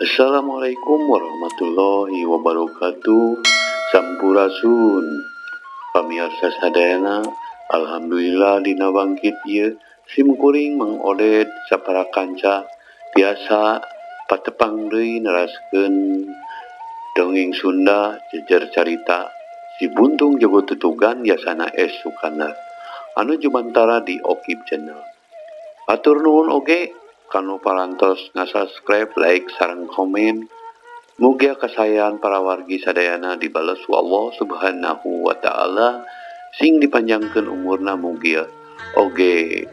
Assalamualaikum warahmatullahi wabarakatuh. Sampurasun pamirsa sadayana. Alhamdulillah dina bangkit ieu sim kuring Mang Oded sapara kanca biasa patepang deui neraskeun dongeng Sunda jejer carita Si Buntung Jago Tutugan Yasana S Sukandar anu jumantara di Okib Channel. Atur nuhun oge kanu parantos ngasubscribe, like, sareng komen. Mugia kasayan para wargi sadayana dibales ku Allah Subhanahu wa taala, sing dipanjangkeun umurna mugia oge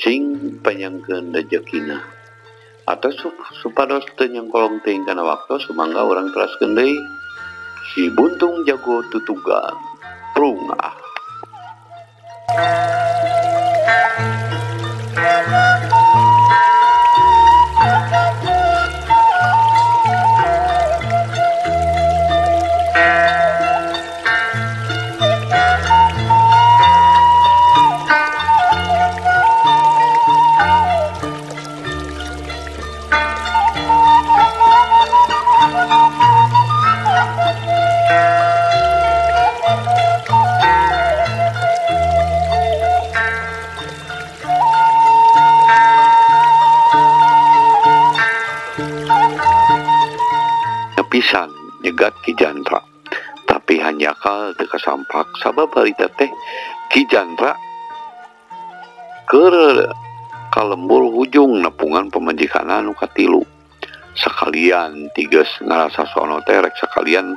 sing panjangkeun rejekina. Atau supados teu nyangkolong teuing kana waktu, sumangga urang teraskeun deui Si Buntung Jago Tutugan. Prung ah. Pisan nyegat Ki Jantra, tapi hanjakal teu kasampak sabab harita teh Ki Jantra keur ka lembur hujung nepungan pamajikanna anu katilu. Sakalian tiges ngarasa sono teh rek sakalian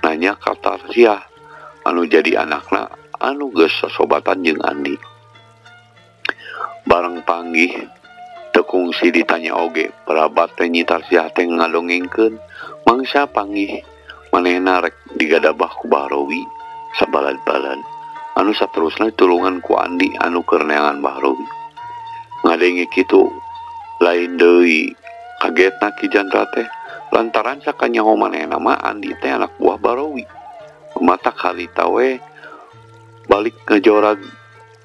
nanya ka Tarsiah anu jadi anakna anu geus sasobatan jeung Andi. Bareng panggih teu kungsi ditanya oge, perabat teh Nyi Tarsiah teh ngadongengkeun mangsa panggih manehna rek digadabah ku Bahrowi sabalad-balad anu saterusna tulungan ku Andi anu keur neangan Bahrowi. Ngadenge kitu lain deui kagetna Ki Jantra teh lantaran sakanyaho manehna mah Andi teh anak buah Bahrowi. Matak harita we balik ngejorag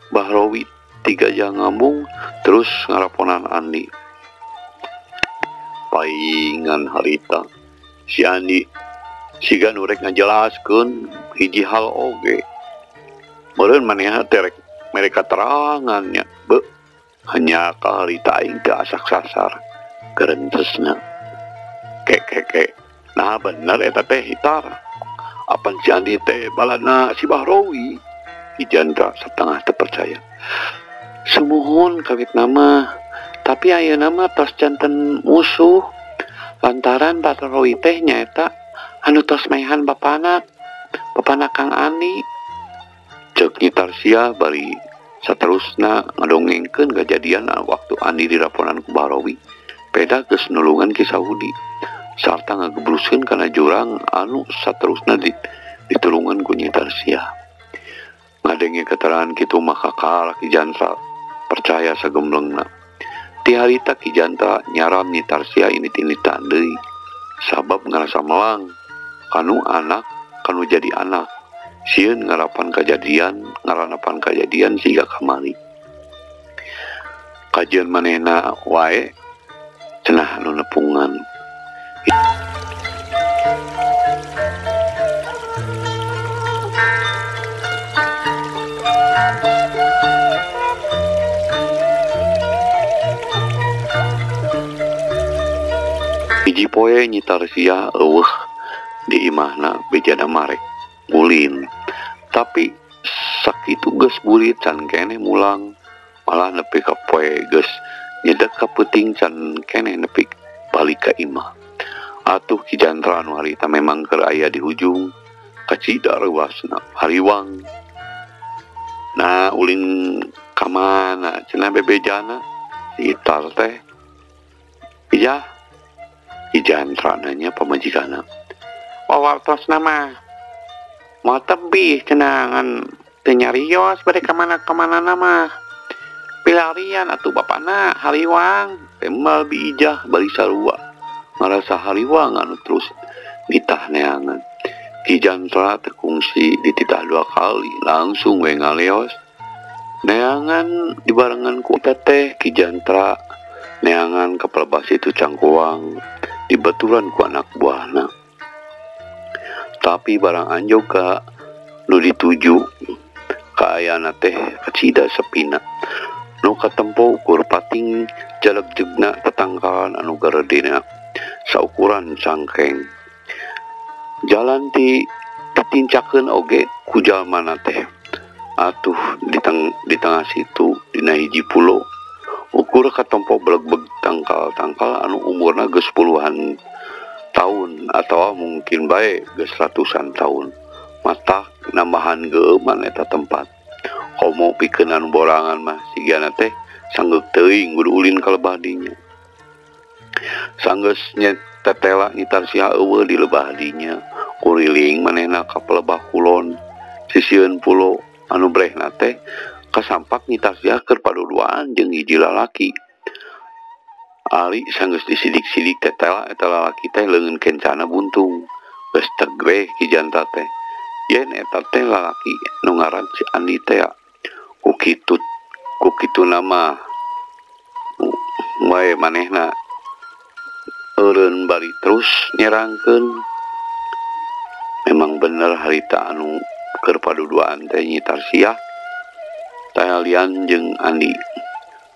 Bahrowi tiga jam ngambung terus ngaraponan Andi. Paingan harita si Andi siga nu rek ngajelaskeun hiji hal oge. Meureun manehna teh rek mere katerangan nya. Beuh, hanya ka harita aing teu asak sasar gerentesna. Ke ke ke. Nah bener eta teh hitar. Apan si Andi teh balana si Bahrowi. Ki Jantra setengah teu percaya. Sumuhun kawit nama, tapi ayeuna mah tos janten musuh lantaran Bahrowi teh nyaeta anu tos maehan bapana, bapana Kang Andi. Ceuk Nyi Tarsiah bari saterusna ngadongengkeun kajadian waktu Andi diraponan ku Bahrowi. Peda geus nulungan Ki Saudi sarta ngagebruskeun kana jurang anu saterusna ditulungan ku Nyi Tarsiah. Ngadenge keterangan kitu maka kalah Ki Jantra percaya sagemblengna. Ti harita Ki Jantra nyaram Nyi Tarsiah ini tinita deui sabab ngarasa melang kanu anak kanu jadi anak sieun ngarapan kajadian ngaranapan kajadian siga kamari. Kajian manehna wae cenah anu nepungan. Hiji poe Nyi Tarsiah eueuh di imahna bejana marek ulin, tapi sakitu geus burit can keneh mulang, malah nepi ka poe geus nyedek ka peuting can keneh nepi balik ka imah. Atuh Ki Jantra anu harita memang keur aya di hujung kacida reuasna hariwang. Nah ulin ka mana cenah bebejana si Itar teh. Ijah Ki Jantra nanya pamajikanna. Wawartos nama mau tebih cenangan teu nyarios bade ka mana-kamana nama. Pilarian atuh bapana hariwang. Tembal bi Ijah bari sarua ngarasa hariwang anu terus nitah neangan. Ki Jantra teu kungsi dititah dua kali langsung we ngaleos. Neangan dibarengan ku teteh Ki Jantra neangan ka pelebas itu cangkuang. Dibaturan ku anak buahna. Tapi barang anjog ka nu dituju kaayana teh kacida sepina. Nu katempo ukur pating jalegjegna tetangkalan anu garedena saukuran cangkeng. Jalan ti ditincakeun oge ku jalmana teh. Atuh di tengah situ dina hiji pulo ukur katempo belegbeg tangkal-tangkal anu umurna geus puluhan tahun atau mungkin bae geus ratusan tahun. Matak nambahan geuman eta tempat. Komo pikeun anu borangan mah sigana teh sanggeuk teuing kudu ulin ka lebah dinya. Sanggeus tetela Nyi Tarsiah eueuh di lebah dinya. Kuriling manehna ka pelebah kulon sisieun pulo anu brehna teh kasampak Nyi Tarsiah keur paduduaan jeung hiji lalaki. Ali sanggeus disidik-sidik tetela eta lalaki teh leungeun kencana buntung. Geus teg we Ki Jantra teh. Yen eta teh lalaki nu ngaran si Andi teh. Ku kitu nama wae manehna eureun bari terus nyerangkeun. Memang bener harita anu keur paduduaan teh Nyi Tarsiah tayalian jeung Andi.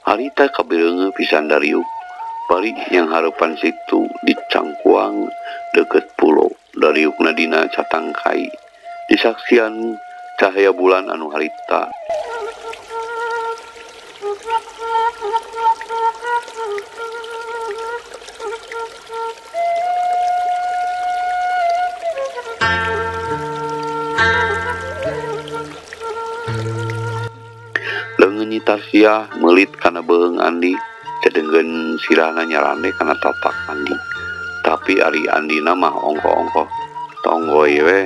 Harita kabireungeuh pisan dariuk bari yang hareupan situ di cangkuang deukeut pulo. Dariukna dina catangkai disaksian cahaya bulan anu harita. Leungeun Nyi Tarsiah meulit kana beuheung Andi, cadeungkeun sirahna nyarande kana tatak Andi. Tapi ari Andina mah ongkoh-ongkoh tonggoy we.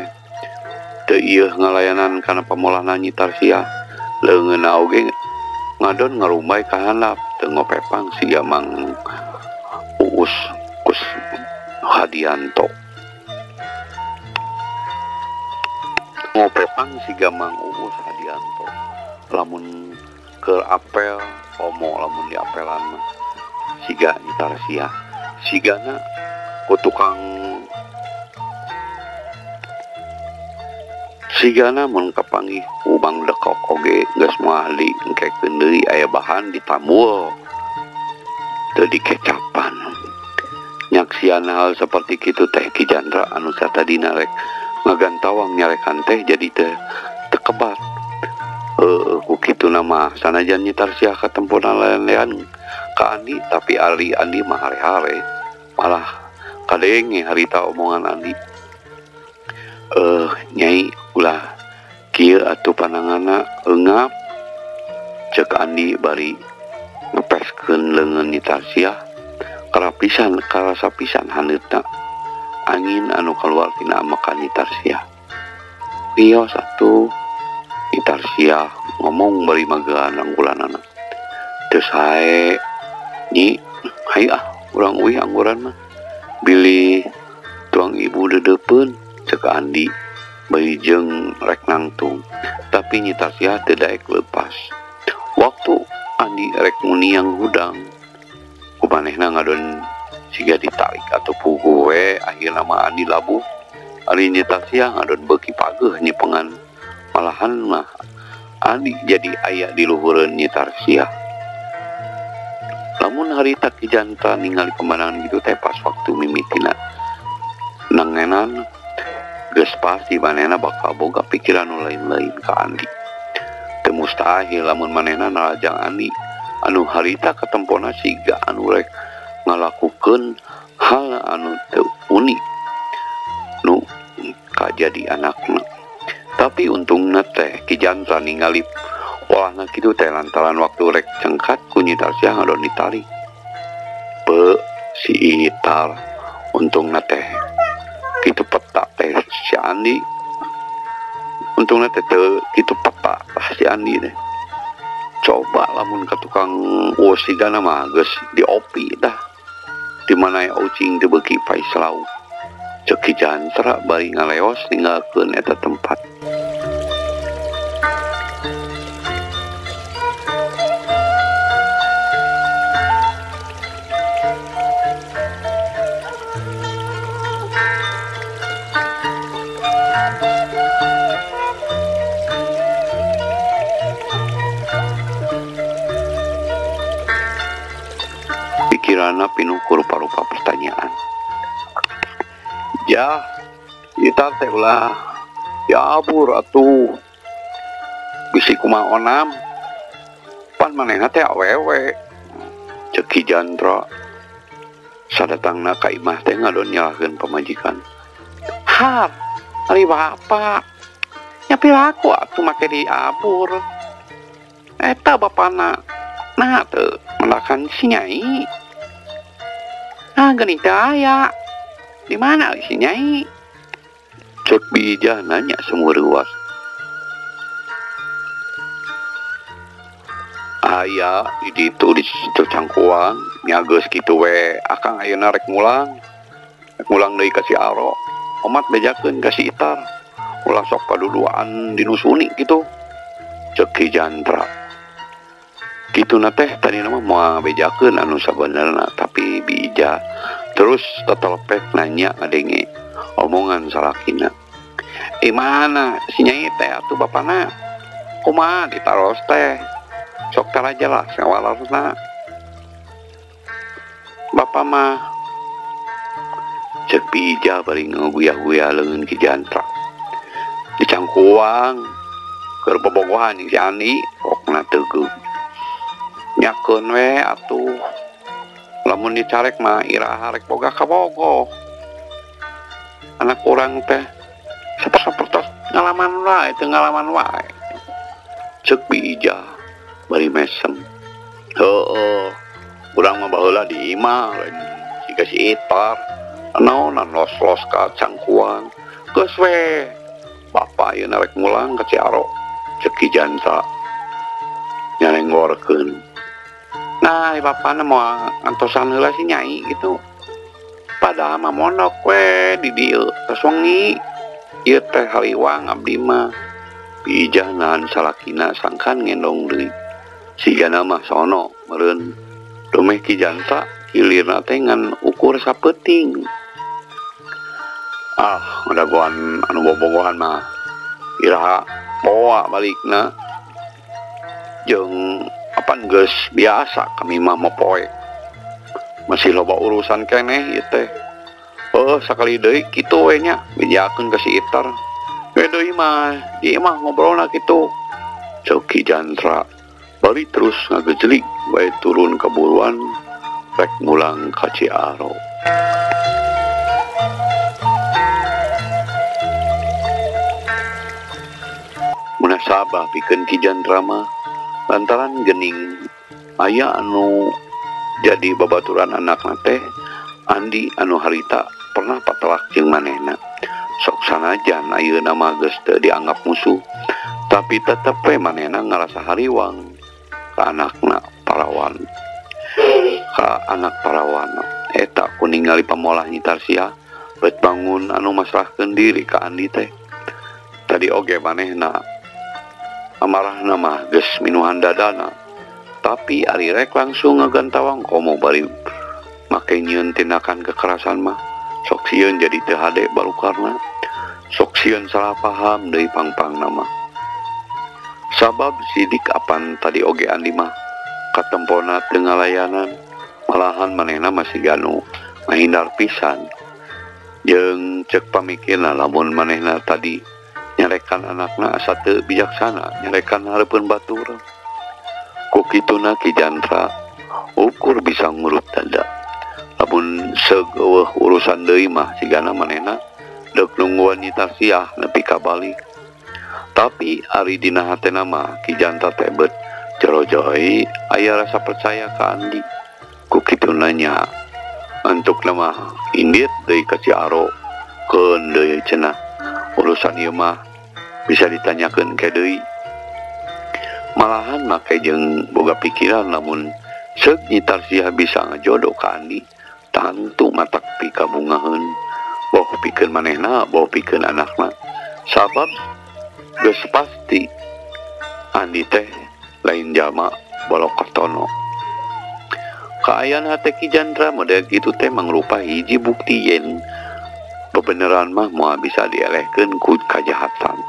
Teu ieuh ngalayanan kana pamolahna Nyi Tarsiah. Leungeunna oge ngadon ngarumbay ka handap teu ngopepang siga Mang Uus Kus Hadianto. Ngopepang siga Mang Uus Hadianto. Lamun keur apel komo lamun diapelan mah siga Nyi Tarsiah. Sigana ku tukang sigana mun kapanggih ku Bang Dekok oge geus moal diengkekeun deui aya bahan ditambul teu dikecapan. Nyaksian hal seperti kitu teh Ki Jantra anu satadina rek ngagantawang nyarekan teh jadi teh tekebat. Ku kitu nama sanajan Nyi Tarsiah katempona lain-lain ka Andi, tapi ari Andi mah hare-hare malah kadenge harita omongan Andi. Nyai ulah kieu atuh pananganna eungap cek Andi bari ngepeskeun leungeun Nyi Tarsiah. Karapisan karasa pisan haneutna angin anu kaluar tina amakan Nyi Tarsiah. Wios atuh Nyi Tarsiah ngomong bari magean anggulanana. Teu sae Nyi, hayu ah urang uih angguran mah. Bilih tuang ibu dedeupeun cek Andi bari jeung rek nangtung. Tapi Nyi Tarsiah teu daek leupas. Waktu Andi rek muniang hudang ku manehna ngadon siga ditarik atau puguh we akhirna mah Andi labuh. Ari Nyi Tarsiah ngadon beuki pageuh nyipengan. Malahan mah Andi jadi aya di luhureun Nyi Tarsiah. Lamun harita Ki Jantra ningali pemandangan gitu teh pas waktu mimitina nangenan geus pasti manehna bakal boga pikiran nu lain-lain ka Andi. Teu mustahil lamun manehna nalajang Andi anu harita katempona siga anu rek ngalakukeun hal anu teu unik nu kajadi anakna. Tapi untungna teh Ki Jantra ningali polahna kitu teh lantaran waktu rek cengkat ku Nyi Tarsiah ngadon ditarik. Pe si Itar untungna teh kitu peta teh si Andi. Untungna teh teu kitu peta tah si Andi teh. Coba lamun ka tukang sigana mah geus diopi dah. Di mana ucing teu beuki paislau. Cek Ki Jantra bari ngaleos ninggalkeun eta tempat. pinuh ku rupa-rupa pertanyaan. Ya, kita teh ulah diabur atuh. Bisi kumaha onam. Pan manehna teh awewe. Ceuk Ki Jandra. Sadatangna ka imah teh ngadon nyalahkeun pamajikan. Hat, ari bapak. Nya piraku atuh make diabur. Eta bapana. Nah teu mendakan si Nyai. Nah geuning teu aya. Di mana si Nyai? Cek Bijah nanya semureuas. Aya di ditu di situ cangkuang, nya geus kitu we. Akang ayeuna rek mulang. Rek mulang deui ka si Aro. Omat bejakeun ka si Itar. Ulah sok paduduaan dinusuni kitu. Cek Ki Jandra. Kituna teh tadina mah moal bejakeun anu sabenerna, tapi Bijah terus tetelepek nanya ngadenge omongan salakina. Mana si Nyai teh atuh bapana? Kumaha ditaros teh? Sok tara jelas ngawalarna. Bapa mah Cek Bijah bari ngaguyah-guyah leungeun Ki Jandra. Dicangkuang keur bobogohan jeung si Andi, pokna teugeung. Nyakeun we atuh. Lamun dicarek mah iraha rek boga kabogoh. Anak urang teh sapertos ngalaman wae teu ngalaman wae. Cek Bijah bari mesem. Heueuh, urang mah baheula di imah lain siga si Itar. Naonan los-los ka cangkuang. Geus we. Bapa ayeuna rek mulang ka Ciaro. Cek Ki Jandra nyarenggorkeun. Nah, bapana moal ngantosan heula si Nyai gitu. Padahal mah mondok we di dieu tos wengi. Ieu teh haliwang abdi mah. Bijah nahan salakina sangkan ngendong deui. Sigana mah sono meureun. Dumeh Ki Jandra kilirna teh ngan ukur sapeuting. Ah, ngadagoan anu bobogohan mah iraha moa balikna. Jeung apan geus biasa kami mah mopoe. Masih loba urusan keneh ieu teh. Heuh, sakali deui kitu we nya bejakeun ka si Itar. We deui mah di imah ngobrolna kitu. Ceuk Ki Jandra bari terus ngagejelig bae turun ka buruan rek mulang ka Ciaro. Munasabah pikeun Ki Jandra mah lantaran gening aya anu jadi babaturan anakna teh Andi anu harita pernah patelak jeung manehna. Sok sanajan ayeuna mah geus teu dianggap musuh, tapi tetep we manehna ngarasa hariwang ka anakna parawan. Ka anak parawan eta ku ningali pamolah Nyi Tarsiah bet bangun anu masrahkeun diri ka Andi teh. Tadi oge manehna amarahna mah geus minuhan dadana, tapi ari rek langsung ngagantawang komo bari make nyieun tindakan kekerasan mah sok sieun jadi teu hade balukarna, sok sieun salah paham deui pangpangna mah. Sabab sidik apan tadi oge Andi mah katempona teu ngalayanan, malahan manehna masih ganu ngahindar pisan. Jeung ceuk pamikirna lamun manehna tadi nyarekan anakna asa teu bijaksana, nyarekan hareupeun batur. Ku kituna Ki Jandra ukur bisa ngurut dada. Lamun seugeuh urusan deui mah sigana manehna deuk nungguan Nyi Tarsiah nepi ka balik. Tapi ari dina hatena mah Ki Jandra teh bet jero-joi aya rasa percaya ka Andi. Ku kituna nya antukna mah indit deui ka Ciaro keun deui cenah. Urusan ieu mah bisa ditanyakeun ke deui. Malahan make jeung boga pikiran lamun seuk Nyi Tarsiah bisa ngajodoh ka Andi, tantu matak pikabungaheun. Boh pikeun manehna, boh pikeun anakna. Sabab geus pasti Andi teh lain jalma bolokotono. Kaayaan hate Ki Jandra model kitu teh mangrupa hiji bukti yen bebeneran mah moal bisa dielehkeun ku kajahatan.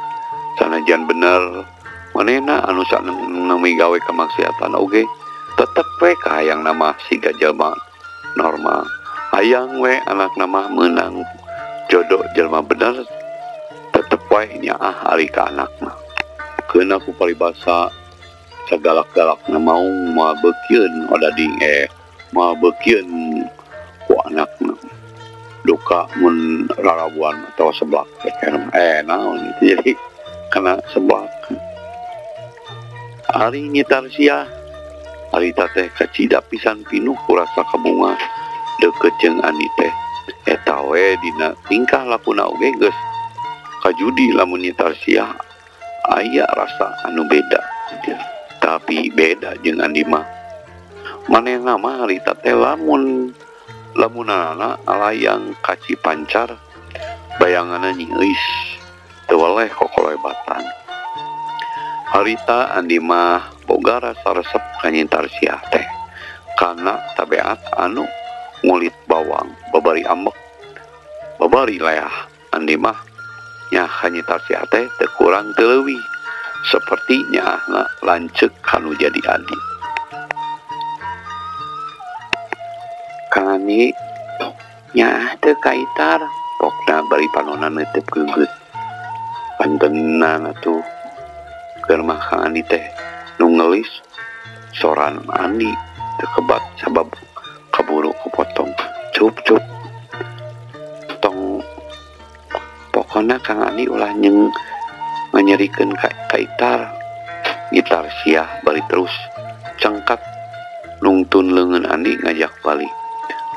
Sanajan bener manehna anu sanemi gawe kemaksiatan oge tetep we kahayangna mah siga jalma normal. Hayang we anakna mah meunang jodoh jelema bener tetep wae nyaah ari ka anakna. Keuna ku paribasa sagalak-galakna maung moal beukieun odading moal beukieun ku anakna. Duka mun rarabuan atau seblak naon itu jadi kena seblak. Ari Nyi Tarsiah harita teh kacida pisan pinuh ku rasa kabunga deukeut jeung Andi teh. Eta we dina tingkah lakuna oge geus kajudi lamun Nyi Tarsiah aya rasa anu beda. Tapi beda jeung Andi mah. Manehna mah harita teh lamun lamunana alayang kaci pancar bayanganna nyeuis teu weleh kokolebatan. Harita Andi mah boga rasa resep ka Nyi Tarsiah teh kana tabeat anu ngulit bawang babari ambek babari leah. Andi mah nya ka Nyi Tarsiah teh teu kurang teu leuwih seperti nyaahna lanceuk kanu jadi adi. Kang Andi nyaah teu ka Itar pokna bari panonna neuteup geunggeut. Pantenan atuh keur mah Kang Andi teh nu ngelis soran Andi teu kebat sabab kaburu kepotong. Cup cup tong pokona Kang Andi ulah nyeng nganyerikeun ka Itar. Nyi Tarsiah bari terus cengkat nungtun leungeun Andi ngajak balik.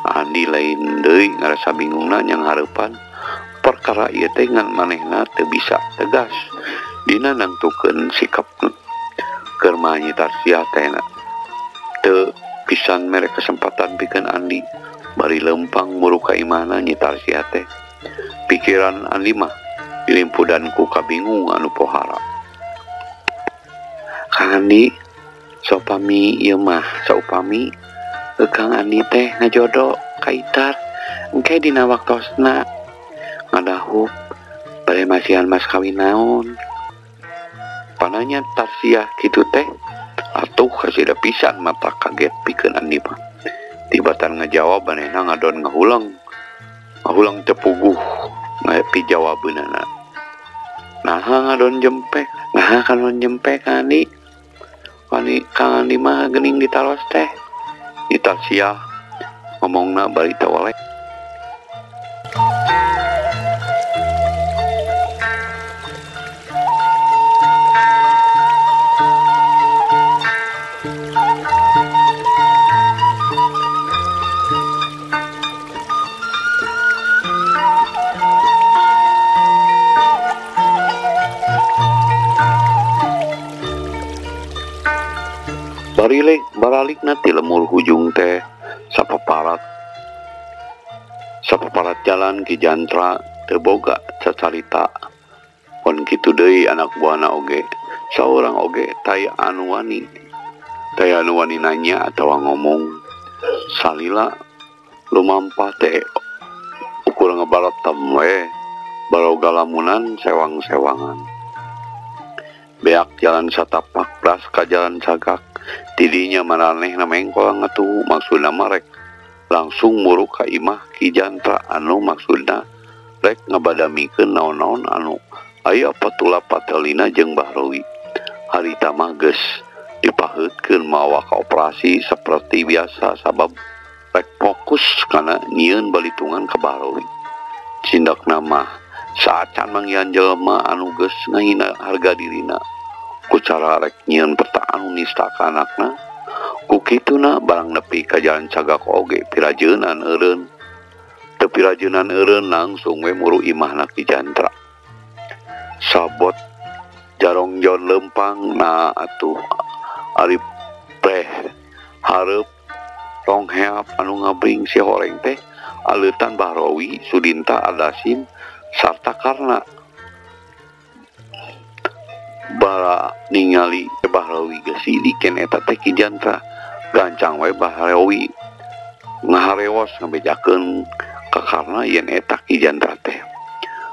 Andi lain deui ngarasa bingungna nyang hareupan perkara ieu teh ngan manehna teu bisa tegas dina nangtukeun sikap keur mah Nyi Tarsiah teh teu pisan mere kesempatan pikeun Andi bari lempang muru ka imahna Nyi Tarsiah teh. Pikiran Andi mah dilimpudan ku kabingung anu pohara. Kang Andi saupami ieu mah saupami Kang Andi teh ngajodoh ka Itar engke dina waktosna ngadahup bade masihan mas kawin naon. Pananya Tarsiah kitu teh atuh kasida pisan mata kaget pikeun Andi mah. Tibatan ngajawab manehna ngadon ngahulang ngahulang teu puguh ngaepi jawabeunana. Naha ngadon jempek, naha ngadon jempek Andi. Kang Andi mah geuning ditaros teh. Nyi Tarsiah ngomongna bari teu weleh. Baralikna ti lemur hujung teh sapaparat jalan Ki Jantra teu boga cacarita. Pon kitu deui anak buahna oge saurang oge taya anu wani nanya atawa ngomong. Salila lumampah teh ukur ngebaratem we baroga lamunan sewang-sewangan. Beak jalan satapak blas ka jalan cagak tidinya maranehna mengkol ngatuhu maksudna mah rek langsung muruk ka imah Ki Jantra anu maksudna rek ngabadamikeun naon-naon anu aya patula patelina jeung Bahrowi. Harita mah geus dipaheutkeun mawa ka operasi seperti biasa sabab rek fokus kana nyieun balitungan ka Bahrowi. Cindakna mah saacan manggihan jelema anu geus ngahina harga dirina ku cara rek nyieun peta anu nista ka anakna. Ku kituna barang nepi ka jalan cagak oge pirajeunan eureun teu pirajeunan eureun langsung we muru imahna Ki Jantra. Sabot jarongjon lempang na atuh ari preh hareup rongheap anu ngabring si horeng teh aleutan Bahrowi Sudinta Adasim sarta Karna. Bara ningali Bahrowi geus sidiken eta teh Ki Jantra gancang we Bahrowi ngaharewos ngabejakeun ka Karna yen eta Ki Jantra teh.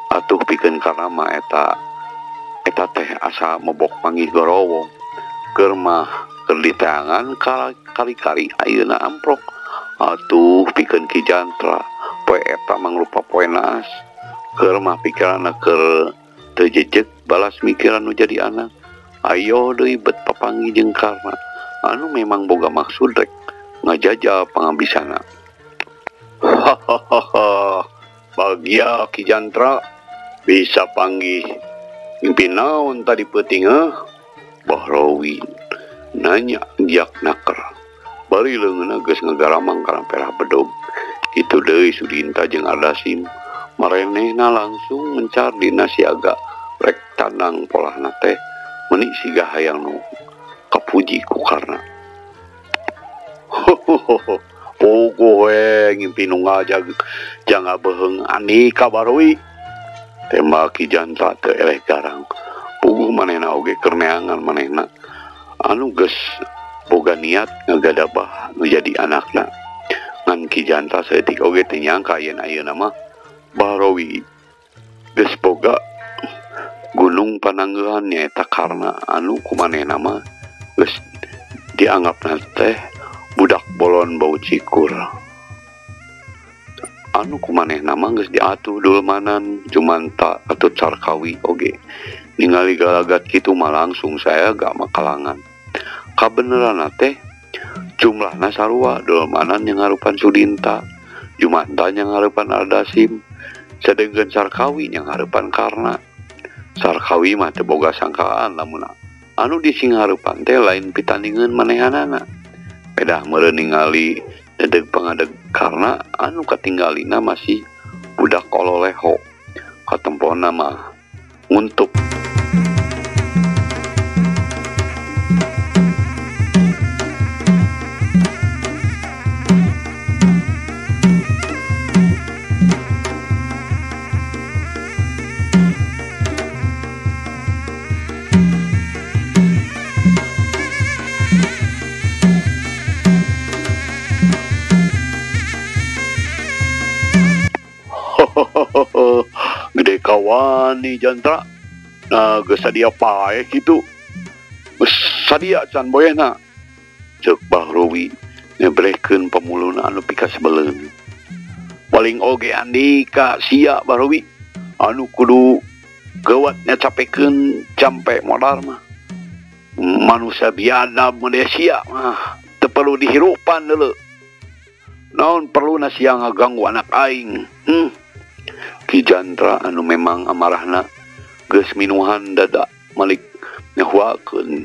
Atuh pikeun Karna mah eta teh asa mebok manggih gorowong. Keur mah keur diteangan kali-kali ayeuna amprok Atuh pikeun Ki Jantra poe eta mangrupa poe naas. Keur mah pikiranna keur teu jejeg balas mikiran nu jadi anak. Ayo deui bet papanggih jeung Karna anu memang boga maksud rek ngajajal pangabisana. Hahaha, bagia Ki Jantra bisa panggih mimpi naon tadi peuting heuh? Bahrawi nanya giak naker. Bari leungeunna geus ngagaramang kana perah bedog. Kitu deui Sudinta jeung Ardasim marenehna langsung mencar dina siaga rek tandang polahna teh meuni siga hayang nu kapuji ku Karna. Hohoho, puguh we ngimpi nu ngajag jang ngabeheung Andika Bahrawi. Tembak Ki Jantra teu eleh garang. Puguh manehna oge keur neangan manehna anu geus boga niat ngagadabah nu jadi anakna. Ngan Ki Jantra saeutik oge teu nyangka yen ayeuna mah Bahrawi geus boga gunung pananggehan nyaeta Karna anu kumanehna mah geus dianggapna teh budak bolon bau cikur. Anu kumanehna mah geus diatuh dulmanan Jumanta atau Sarkawi oge. Ningali galagat kitu mah langsung saya gak makalangan. Kabeneranna teh jumlahna sarua dulmanan yang ngarupan Sudinta, Jumanta yang ngarupan Ardasim, sedengkeun Sarkawi yang ngarupan Karna. Sarkawi mah teu boga sangkaan lamun anu disingharupan teh lain pitandingan manehanana. Pedah meureun ningali dedeg pangadeg Karna anu katinggalina masih budak kololeho. Katempona mah nguntup. Gede kawani Jantra. Nah, geus sadia paeh kitu. Geus sadia can boyehna. Ceuk Bahrawi ngebrehkeun pamuluna anu pikasebeleun. Paling oge Andika sia Bahrawi anu kudu geuwat nyacapekeun campe modar mah. Manusia biadab mun sia mah teu perlu dihirupan deuleu. Naon perluna sia ngaganggu anak aing? Ki Jantra anu memang amarahna geus minuhan dada malik nyahuakeun,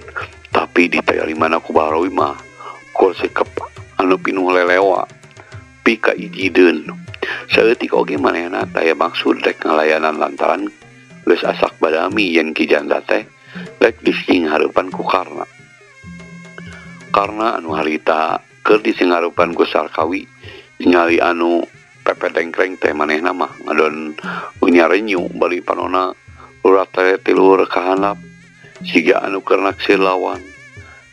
tapi ditarimana ku Bahrawi mah kur sikep anu pinuh lelewa pika ijideun. Saeutik oge manehna taya maksud rek ngalayanan lantaran geus asak badami yen Ki Jantra teh rek disinghareupan ku Karna. Karna anu harita keur disinghareupan ku Sarkawi ningali anu pepe dengkreng teh manehna mah ngadon nyarenyu bari panona urat teh tilur kahanap siga anu keur naksir lawan.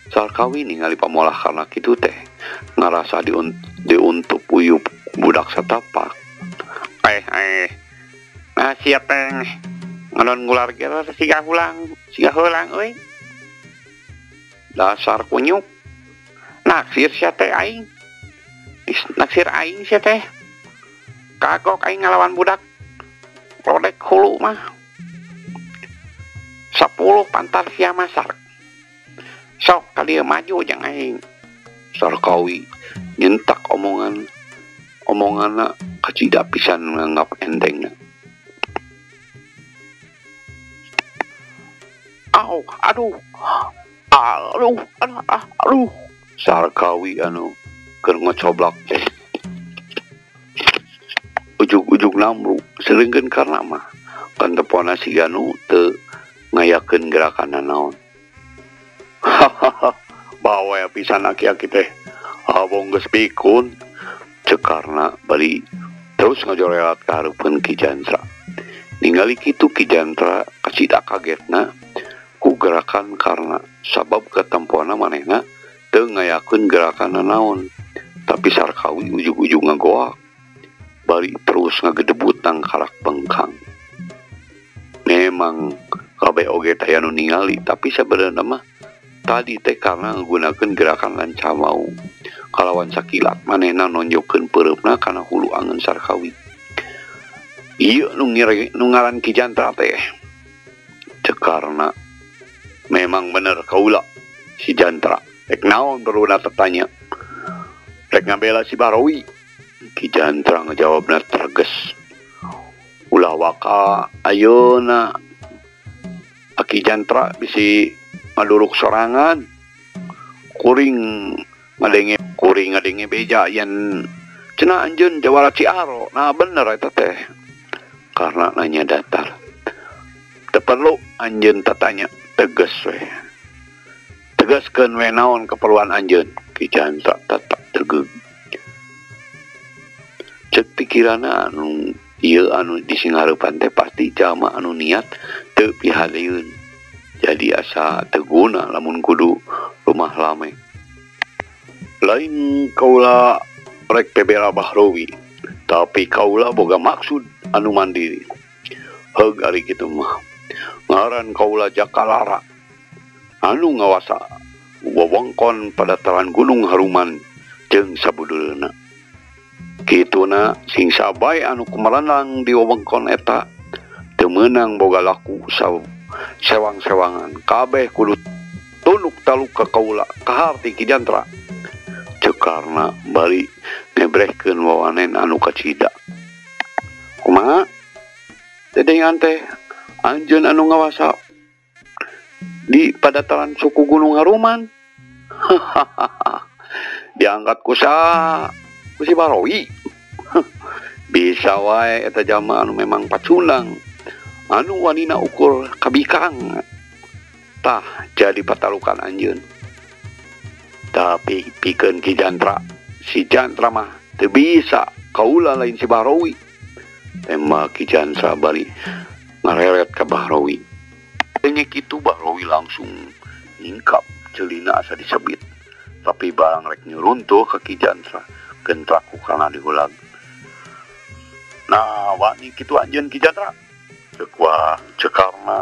Sarkawi ningali pamolah Karna kitu teh ngarasa diuntup uyup budak satapak. Nah siap teh ngadon ngular gelar siga hulang euy. Dasar kunyuk. Naksir sia teh aing. Naksir aing sia teh. Kagok aing ngalawan budak lodek hulu mah. 10 pantar sia masar. Sok kali maju jeung aing. Sarkawi nyentak omonganna kacida pisan nganggap entengna. Au, aduh. Aduh, aduh, aduh. Sarkawi anu keur ngocoblak teh ujug-ujug namru seringkeun Karna mah kantepona siga nu teu ngayakeun gerakan naon. Hahaha, bawe pisan aki-aki teh. Abong geus pikun ceuk Karna bari terus ngajorelat ka hareupeun Ki Jantra. Ningali kitu Ki Jantra kacida kagetna ku gerakan Karna sabab katempona manehna teu ngayakeun gerakan naon. Tapi Sarkawi ujug-ujug ngagoak bari terus ngagedebut nang karak bengkang. Memang kabeh oge teh anu ningali, tapi sebenarnya mah tadi teh karena nggunakeun gerakan lancamau. Kalawan sakilat manehna nonjokeun peureupna kana hulu angeun Sarkawi. Ieu nu ngaran Ki Jantra teh. Cekarna memang bener kaula si Jantra. Rek naon perluna tertanya. Rek ngabela si Bahrowi. Ki Jantra ngejawabna terges. Ulah waka ayeuna Aki Jantra bisi ngaduruk sorangan. Kuring ngadenge beja yen cenah anjeun jawara Ciaro. Nah bener eta teh. Karena nanya datar. Teu perlu anjeun tatanya, tegas we. Tegaskeun we naon keperluan anjeun. Ki Jantra tetap tegeug. Cek pikiranna anu ieu anu disinghareupan teh pasti jalma anu niat teu pihaleun. Jadi asa teu guna lamun kudu rumah lame. Lain kaula rek pebela Bahrowi, tapi kaula boga maksud anu mandiri. Heug ari kitu mah. Ngaran kaula Jakalara anu ngawasa wewengkon padataran Gunung Haruman jeung sabudeulna. Kituna sing sabae anu kumaranang di wewengkon eta teu meunang boga laku sewang-sewangan. Kabeh kudu tunduk taluk ka kaula kaharti Ki Jantra. Cekarna bari ngebrehkeun wawanen anu kacida. Kumaha? Dedengan teh anjeun anu ngawasa di padataran suku Gunung Haruman. Diangkat ku si Bahrowi. Bisa wae eta jalma anu memang pacundang. Anu wanina ukur kabikang. Tah jadi patalukan anjeun. Tapi pikeun Ki Jantra, si Jantra mah teu bisa kaula lain si Bahrowi. Tembak Ki Jantra bari ngareret ka Bahrowi. Denge kitu Bahrowi langsung nyingkap celina asa disebit. Tapi barang rek nyuruntuh ka Ki Jantra, gentrak ku kana diulag. Nah, wani kitu anjeun Ki Jantra. Cekarna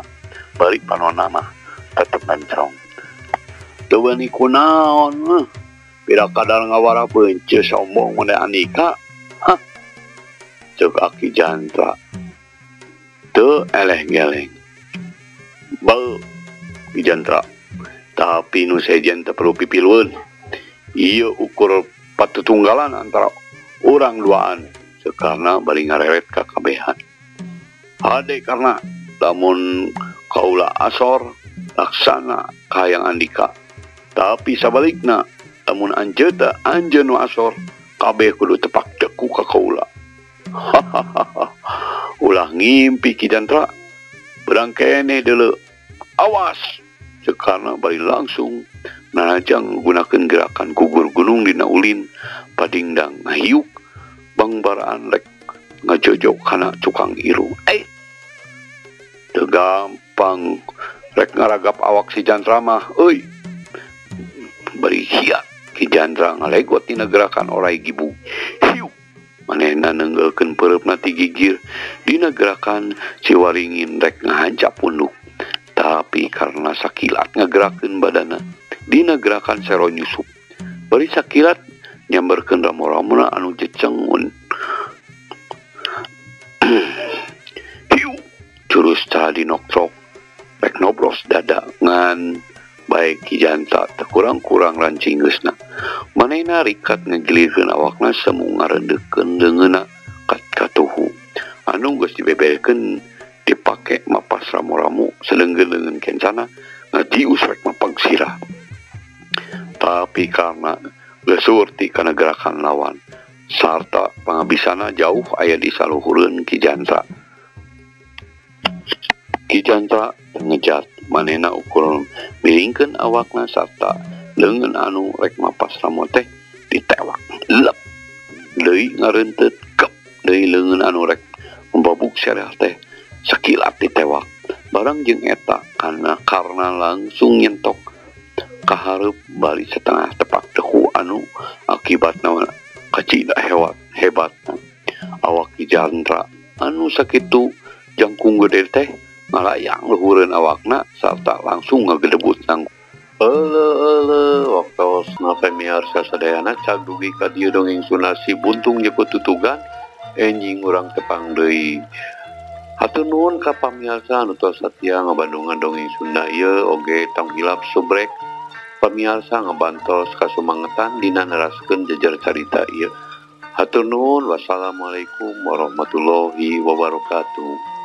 bari panona mah tetep mencong. Teu wani kunaon, pira kadar ngawara beunceus sombong mun Andika. Hah. Ceuk Aki Jantra. Teu eleh geleng. Bau Ki Jantra. Tapi nu sejen teu perlu pipilueun. Ieu ukur patutunggalan antara urang duaan. Sekarna bari ngareret ka kabehan. Hade karena lamun kaula asor laksana kahayang Andika. Tapi sabalikna lamun anjeun anjeun nu asor kabeh kudu tepak deku ka kaula. Hahaha. Ulah ngimpi Ki Jantra. Berang keneh deuleu. Awas. Cekarna bari langsung narajang gunakeun gerakan gugur gunung dina ulin padingdang ngahiuk bangbaraan rek ngajojok kana cukang irung. Teu gampang rek ngaragap awak si Jantra mah euy. Bari hiat Ki Jantra ngalegot dina gerakan orai gibug. Hiuk manehna neunggeulkeun peureupna ti gigir dina gerakan si waringin rek ngahancap punduk. Tapi karena sakilat ngagerakeun badana dina gerakan sero nyusup. Bari sakilat nyamberkeun ramo-ramona anu jecengun. Hiu jurus tadi noktrok rek nobros dada ngan baik Ki Jantra teu kurang-kurang rancinggeusna. Manehna rikat ngagilirkeun awakna semu ngareundeukeun leungeunna kat katuhu. Anu geus dibeberkeun dipake mapas ramu-ramu sedengkeun leungeun kencana ngajius rek mapag sirah. Tapi karena geus surti kana gerakan lawan sarta pangabisana jauh aya di saluhureun Ki Jantra. Ki Jantra ngejat manehna ukur miringkeun awakna sarta leungeun anu rek mapas ramo teh ditewak. Lep deui ngareunteut kep deui leungeun anu rek membabuk sereh teh sakilat ditewak. Barang jeung eta karena langsung nyentok kahareup bari setengah tepak deku anu akibatna kacida hebat. Awak Ki Jantra anu sakitu jangkung gede teh ngalayang luhureun awakna sarta langsung ngagedebut nang Euleuh euleuh waktosna pamiarsa sadayana cag dugi ka dieu dongeng Sunda si Buntung jeput tutugan enjing urang tepang deui. Hatur nuhun ka pamiarsa anu tos satia ngabandungan dongeng Sunda ieu oge tong hilap subrek pamiarsa ngabantos kasumangetan dina neraskeun jejer carita ieu. Hatur nuhun, wassalamualaikum warahmatullahi wabarakatuh.